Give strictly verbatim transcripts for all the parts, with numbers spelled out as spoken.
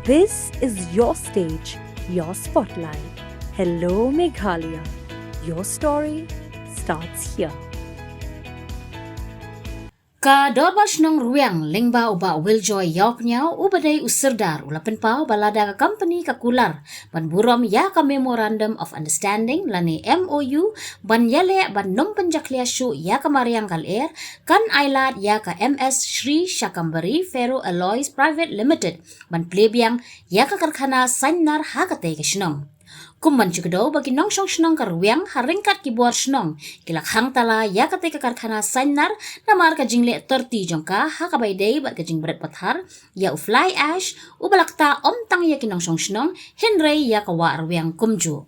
This is your stage, your spotlight. Hello Meghalaya. Your story starts here. Ka Dorbar Shnong Rwiang lyngba u Bah Willjoy Ïawphniaw uba dei u Sirdar u la pynpaw ba lada ka company ka kular ban burom ïa ka Memorandum of Understanding lane M O U ban ïaleh ban ym pynjakhlia shuh ïa ka mariang ka lyer, kan ailad ïa ka M S Shree Shakambari Ferro Alloys Private Limited ban plie biang ïa ka karkhana saiñ nar ha katei ka shnong. Kum ban shu kdew ba ki nongshong shnong ka Rwiang ha ryngkat ki bor shnong ki la khang tala ïa katei ka karkhana saiñ nar namar ka jingleh torti jong ka ha kaba ïadei bad ka jingbret pathar ïa u fly ash uba la ktah ym tang ïa ki nongshong shnong hynrei ïa ka wah Rwiang kumjuh.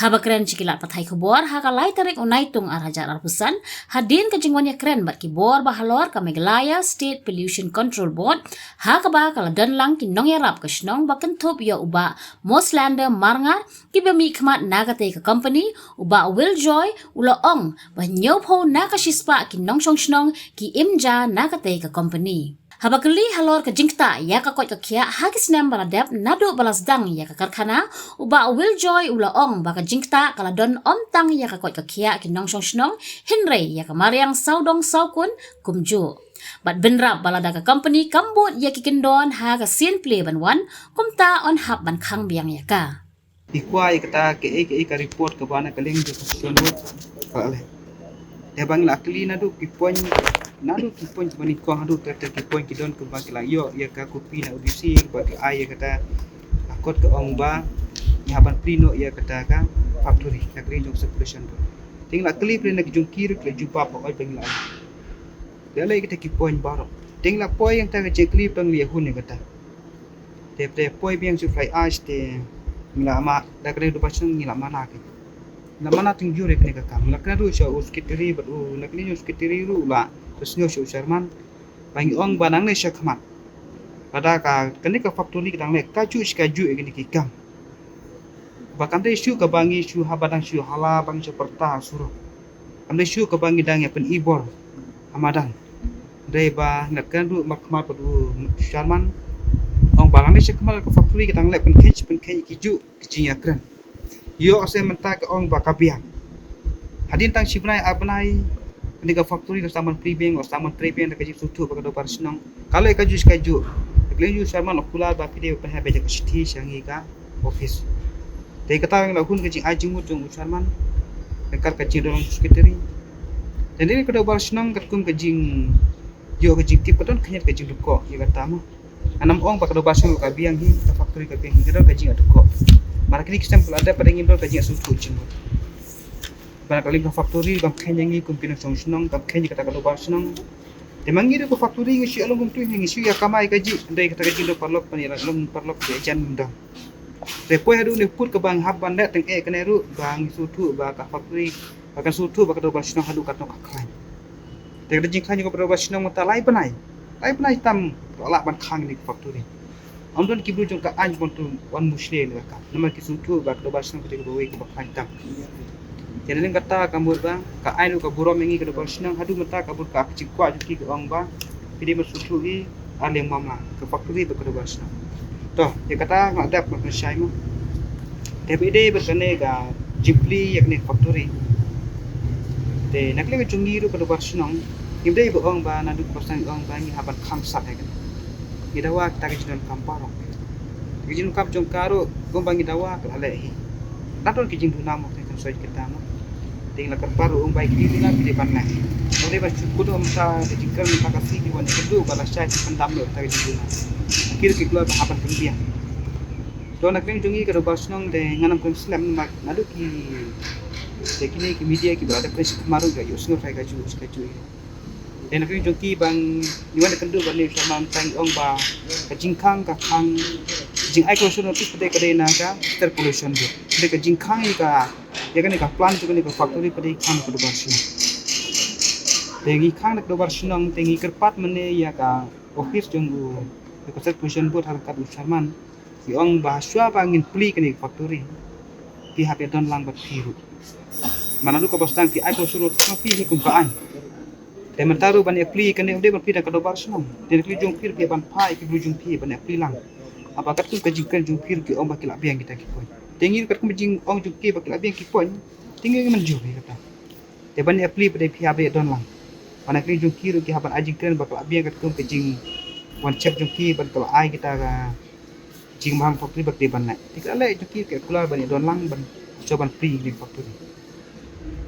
Haba kren sha ki lad pathai khubor ha ka lai tarik u Naitung ar hajar arphew san, hadien ka jingwan ïakren bad ki bor ba halor ka Meghalaya State Pollution Control Board, ha kaba ka la don lang ki nongïarap ka shnong ba kynthup ïa u Bah Moslander Marngar, kiba mihkhmat na katei ka company, u Bah Willjoy u la ong ba hynñiewphew na ka shispah ki nongshong shnong ki im ja na katei ka company. Haba kylli halor ka jingktah ïa ka koit ka khiah ha ki snem ba la dep naduh ba la sdang ïa ka karkhana, u Bah Willjoy u la ong ba ka jingktah ka la don ym tang ïa ka koit ka khiah ki nongshong shnong hynrei ïa ka mariang sawdong sawkun kumjuh. Bad bynrap ba lada ka company kam bud ïa ki kyndon ha ka sien plie ban wan, kumta yn hap ban khang biang ïa ka. Ngi kwah ïa kata kaei kaei ka report kaba na ka liang jong ka Constitution Board. Ka la leh. Te ba ngi la kylli naduh ki point, naduh ki point ba nyngkong haduh ter ter ki point ki don kaba ki la ïoh ïa ka copy na O D C ba ki ai ïa kata. Ka kot ka ong ba ngi hap ban plie noh ïa kata ka factory na ka liang jong ka Constitution Board. Te ngi la kylli pynban na ki jong ki ruh ki la jubab ba oi ba ngi la ai. Te la ïa kata ki point baroh. Te ngi la poi ïa kata ka jingkylli ba ngi la ïa hun ïa kata. Te poi biang sha u fly ash te ngi la mad da ka dei u Dorbar Shnong ngi la mana ki. Ngi la mana tynjuh ïa kane ka kam. Ngi la kynduh sha u secretary bad u na kane u secretary ruh u la pynsngew sha u chairman. Ba ngi ong ba nangne sha khmat. Lada ka kane ka factory ka dang leh kajuh shi kajuh ïa kane ki kam. Ba kam dei shuh kaba ngi shu haba dang shu hala ba ngi shu pyrta surok. Kam dei shuh kaba ngi dang ïa pynibor ha madan. Dei ba ngi la kynduh markhmat bad u chairman. Ong ba nangne sha khmat ka factory ka dang leh pynkheiñ pynkheiñ ki juh ki jingïakren. Ïoh se mynta ka ong ba ka biang. Hadien tang shi bnai ar bnai kane ka factory la sdang ban plie biang, la sdang ban trei biang da ka jingsngewthuh bad ka Dorbar Shnong. Ka leh kajuh shi kajuh. Ka liang jong u chairman la kular ba phi dei ban pynhap beit ïa ka shithi sha ngi ka office. Te kata ngi la hun ka jingai jingmut jong u chairman. Ryngkat ka jingdon lang u secretary. Te dei ka Dorbar Shnong katkum ka jing ïoh ka jingtip ka don khyndiat ka jingdukok ïa kata mo. Ngan ym ong ba ka Dorbar Shnong ka biang hi, ka factory ka biang hi, ka don ka jingdukok. Mar kine ki snem ka la dep ba dang ngim don ka jingsngewthuh jingmut. Ba na ka liang ka factory kam kheiñ ïa ngi kum ki nongshong shnong, kam kheiñ ïa kata ka Dorbar Shnong. Te ma ngi ruh ka factory ngi shu ïa long kumtu ngi shu ïa kamai ka jingdei kata ka jingdon paralok ban ïa long paralok ïa jan dang. Te poi haduh ne put kaba ngi hap ban leh tang eh kane ruh ba ngi sngewthuh ba ka factory ba kan sngewthuh ba ka Dorbar Shnong haduh katno ka khlaiñ. Te ka jingkhlaiñ ka Dorbar Shnong mynta lai bnai. Lai bnai tam ka lah ban khang ne ka factory. Ym don ki briew jong ka aiñ ban tu wan mushlia ne ka kam. Namar ki sngewthuh ba ka Dorbar Shnong ka dei kaba wei kaba khlaiñ tam. Te na liang kata ka mut ba ka aiñ ruh ka burom ïa ngi ka Dorbar Shnong haduh mynta ka mut ka jingkwah jong ki ka ong ba phi dei ban sngewthuh hi ar liang mamla ka factory bad ka Dorbar Shnong. To ïa kata nga dep ban pynshai mo. Te ba ïadei bad kane ka jingplie ïa kane ka factory. Te na ka liang jong ngi ruh ka Dorbar Shnong ngim dei ba ong ba naduh ba sdang ong ba ngi hap ban khang sat ïa kane. Ngi dawa kata ka jingdonkam baroh. Ka jingdonkam jong ka ruh kumba ngi dawa ka la leh hi. La don ka jingduna mo ka soi kita mo. Te ngi la kyrpad ruh ong ba ki dei ban leh. Ong dei ba shu kut ong mynta ka jingkren mynta ka sngi ki wan kynduh ba la shai ki pyndam ïa kata ka jingduna. Ki ruh ki kloi ba hap ban pynbiang. To na ka liang jong ngi ka Dorbar Shnong te ngan ym kren slem namar naduh ki te kine ki media kiba la dep kren shi khmat ruh ki la ïohsngew trai kajuh shi kajuh. Te na ka liang jong ki ba ngi wan da kynduh ba ngi sha man tang ong ba ka jingkhang ka khang jingai ka pollution notice pat ka dei na ka State Pollution Board. Te ka jingkhang ïa ka ïa kane ka plant ïa kane ka factory pat ka dei khang ka Dorbar Shnong. Te ngi khang da ka Dorbar Shnong te ngi kyrpad mynne ïa ka office jong u ïa ka State Pollution Board ha ryngkat u chairman. Ngi ong ba shuwa ba ngin plie kane ka factory phi hap ïa don lang bad phi ruh. Namar naduh kaba sdang phi ai ka shuwa ruh phi hi kum ka aiñ. Te mynta ruh ban ïa plie kane ym dei ban plie da ka Dorbar Shnong. Te na ka liang jong phi ruh phi ban phah ïa ki briew jong phi ban ïa plie lang. Haba katkum ka jingkren jong phi ruh ki ong ba ki la biang kita ki point. Te ngi ruh katkum jingong jong ki ba ki la biang ki point, te ngi ngim mynjur ïa kata. Te ban ïa plie pat de phi haba ïa don lang. Haba na kren jong ki ruh ki haba ai jingkren ba ki la biang katkum ka jingwan check jong ki ban ka la ai kita ka jingmaham factory ba ki dei ban leh. Te ka leh jong ki ka kular ban ïa don lang ban shu ban plie ïa ka factory.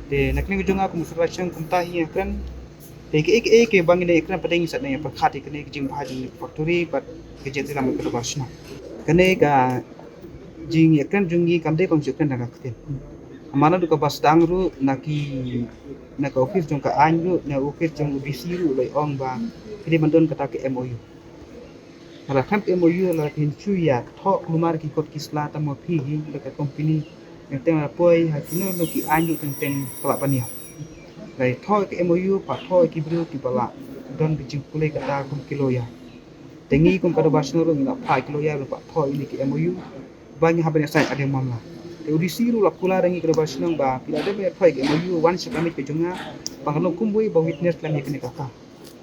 Te na kane ka jong nga kum u Suraj Shyang kumta hi nga kren. Te kaei kaei kaba ngi dang ïa kren pat de ngi sa dang ïa pyrkhat ïa kane ka jingbha jong ka factory bad ka jingïalam ka dorbar shnong. Kane ka jingïakren jong ngi kam dei ban ïakren da ka ktien. Namar naduh kaba sdang ruh na ki, na ka office jong ka aiñ ruh, na office jong u D C ruh la ong ba ki dei ban don kata ka M O U. Lada khlem ka M O U la kin shu ïa thoh kulmar ki kot ki sla tang ma phi hi da ka company. Teng teng la poi ha kino kino ki aiñ ruh teng teng ka la ban ïap. Lada thoh ka M O U pat thoh ki briew kiba la don ka jingpule kata kum ki lawyer. Te ngi kum ka dorbar shnong ruh ngi la phah ki lawyer ruh pat thoh ïa kine ki M O U ba ngi hap ban ïa sign ha ka mamla. Te u D C ruh la kular ïa ngi ka dorbar shnong ba phi la dep ban ïa thoh ïa ka M O U, wan sha ka miej ka jong nga ba nga long kum uwei ba witness lem ïa kane ka kam.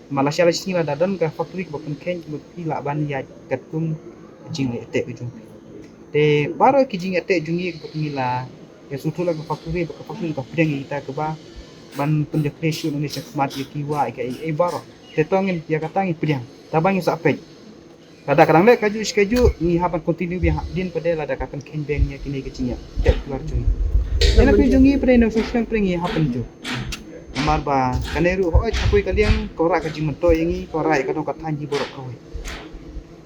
Namar lashai lashisngi lada don ka factory kaba pynkheiñ, kumba phi lah ban ïaid katkum ka jingïateh ka jong phi. Te baroh ki jingïateh jong ngi kaba ngi la ïa sngewthuh lang ka factory, ba ka factory ka pdiang ïa kita kiba ban pynjakhlia shuh nangne shakhmat ïa ki wah ïa kiei kiei baroh. Te to ngin ïa kata ngi pdiang. Tangba ngi sa peit. Lada ka dang leh kajuh shi kajuh ngi hap ban continue biang hadien pat de lada ka pynkheiñ biang ïa kine ki jingïateh kular jong ngi. Ïa na ka jong ngi pat de na u Suraj Shyang pat de ngi hap ban ju. Namar ba kane ruh hooid ha kawei ka liang ka wanrah ka jingmyntoi ïa ngi, ka wanrah ïa ka dong ka thaiñ hi baroh kawei.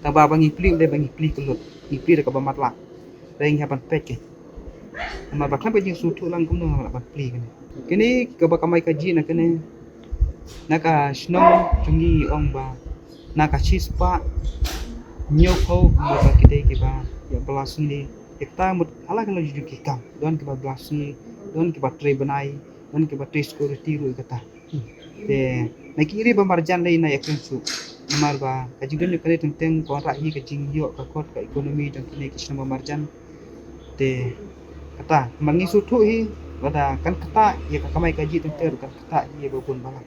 Tangba ba ngi plie de ba ngi plie ka lut, ngi plie da kaba matlah. Te ngi hap ban peit ki. Namar ba khlem ka jingsngewthuh lang kumno ngam lah ban plie kane. Kine kaba kamai kajih na kane, na ka shnong jong ngi ong ba na ka shispah hynñiewphew kumba ki dei kiba ïa blasngi. Ïa kata mut ha la ka la ju ki kam, don kiba blasngi, don kiba trei bnai, don kiba trei security ruh ïa kata. Te na ki ri ba marjan lei na ïa kren shuh. Namar ba ka jingdon ïa kane teng teng ka wanrah hi ka jingïoh ka kot ka economy jong kine ki shnong ba marjan. Te kata namar ngi sngewthuh hi lada kan kata ïa ka kamai kajih teng teng ruh kan kata hi ïa ba bun balang.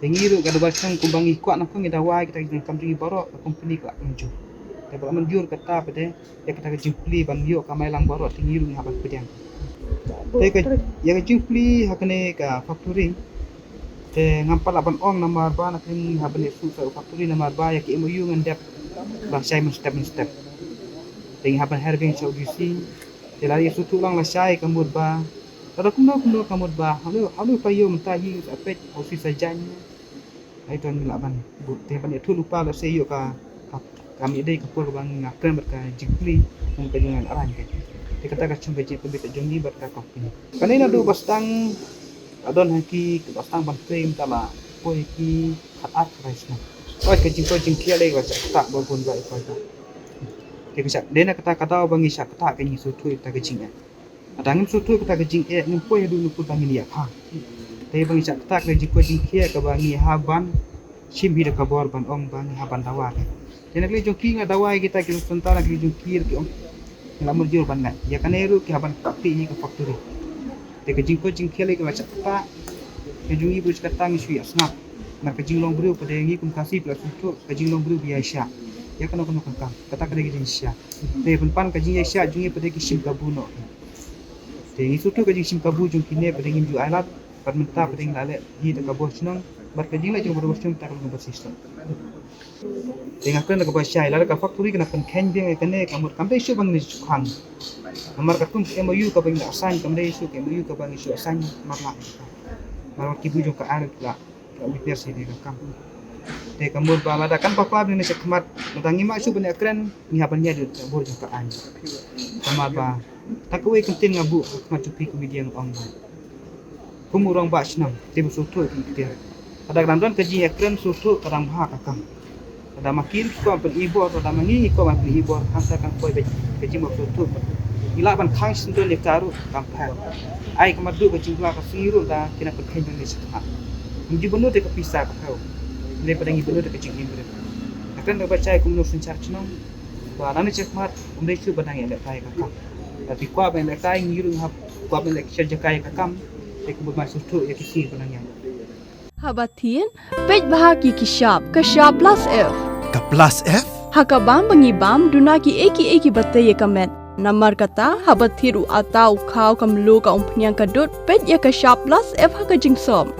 Te ngi ruh ka dorbar shnong kumba ngi kwah na ka ngi dawa ïa kita ki jingkam jong ngi baroh ka company ka la mynjur. Te ba la mynjur kata pat de ïa kata ka jingplie ban ïoh kamai lang baroh te ngi ruh ngi hap ban pdiang. Te ka, ïa ka jingplie ha kane ka factory te ngam pat lah ban ong namar ba na kane ngi hap ban ïa shu sa u factory namar ba ïa ka M O U ngan dep lashai mynstep mynstep. Te ngi hap ban her biang sha u D C. Te la ïa sngewthuh lang lashai ka mut ba lada kumno kumno ka mut ba ha u, ha u pa ïoh mynta hi sa peit ha u sa jaiñ. Ai to ngi lah ban bud te ban ïathuh lypa lehse ïoh ka, ka, kam ïadei ka por kaba nga kren bad ka jingplie, kum ka jingïaraiñ ka. Te kata ka shu ka jingpynbeit jong ngi bad ka company. Kane naduh ba sdang, ka don ha ki kaba sdang ban trei mynta la poi ki khatar khatar snem. Oi ka jingkoit jingkhiah lei ba shah ktah ba bun ba i poi ka. Te ka shah dei na kata ka daw ba ngi shah ktah ka ngi sngewthuh ïa kata ka jingeh. Lada ngim sngewthuh kata ka jingeh ngim poi haduh nukut ba ngin ïa kha. Te ba ngi shah ktah ka jingkoit jingkhiah kaba ngi hap ban shim hi da ka bor ban ong ba ngi hap ban dawa ka. Te na ka liang jong ki nga dawa ïa kita ki nongshun ta na ka liang jong ki ruh ki ong ngi la mynjur ban leh. Ïa kane ruh ki hap ban ktah hi ka factory. Te ka jingkoit jingkhiah lei kaba shah ktah ka jong ngi ba shah ktah ngi shu ïa sngap. Na ka jinglong briew pat de ngi kum Khasi pat la sngewthuh ka jinglong briew ba ïaishah ïa kano kano ka kam. Kata ka dei ka jingshisha. Te pynban ka jingïaishah jong ngi pat de ki shim kabu noh. Te ngi sngewthuh ka jingshim kabu jong kine pat de ngim ju ai lad bad mynta pat de ngi la leh hi da ka bor shnong bad ka jingleh jong ka bor shnong ta ka long kaba shisha. Te nga kren da kaba shai lada ka factory ka na pynkheiñ biang ïa kane ka mut kam dei shuh ba ngin shu khang. Namar katkum ka M O U kaba ngi la sign kam dei shuh ka M O U kaba ngi shu sign mar la. Mar wat ki briew jong ka aiñ la. Ka witness hi de ka kam. Te ka mut ba lada kan bakla bniah ne shakhmat lada ngi ma shu bniah kren ngi hap ban ïa dei ka bor jong ka aiñ. Namar ba ta kawei ka ktien nga buh ha khmat jong phi ka media nga ong ba kum u rangbah shnong te ba sngewthuh ki ktien. Lada ka dang don ka jingïakren sngewthuh ka dang bha ka kam. Lada ma ki ruh ki kwah ban pyn-i bor, lada ma ngi ngi kwah ban pyn-i bor, hangta kan poi beit ka jingmut sngewthuh. Ngi lah ban khang sngewthuh ïa ka ruh kam pher. Ai ka madu ka jingkla ka sngi ruh da kine pynkheiñ ban ïa sngewthuh. Ym ju bynnud ïa ka pisa ka pher. Hynrei pat ngi bynnud ïa ka jingim briew. Ka kren da ba shai kum u synshar shnong. Ba nangne shakhmat ym dei shuh ba dang ïalehkai ïa ka kam. Lada phi kwah ban ïalehkai ngi ruh ngi hap kwah ban ïalehkai ïa ka kam. Te kumba ma sngewthuh ïa ki sngi ba dang ïa. Haba thin, peit bha ki ki shap, ka shap Plus F. Ka Plus F? Ha ka bam ba ngi bam, duna ki ei ki ei ki ba tei ïa ka met. Namar kata, haba thied u ata u khaw ka mluh ka umphniang ka dud, peit ïa ka Shap Plus F ha ka jingsop.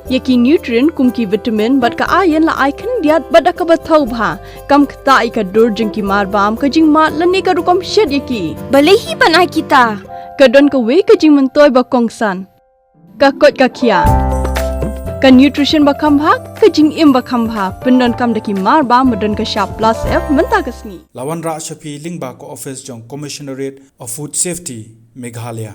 Ïa ki nutrient kum ki vitamin bad ka iron la ai khyndiat bad da kaba thaw bha. Kam ktah ïa ka dur jong ki mar bam, ka jingmad lane ka rukom shet ïa ki. Balei hi ban ai kita? Ka don kawei ka jingmyntoi ba kongsan. Ka koit ka khiah. Ka nutrition ba kham bha, ka jingim ba kham bha. Pyndonkam da ki mar bam ba don ka Shap Plus F mynta ka sngi. La wanrah sha phi lyngba ka office jong Commissionerate of Food Safety, Meghalaya.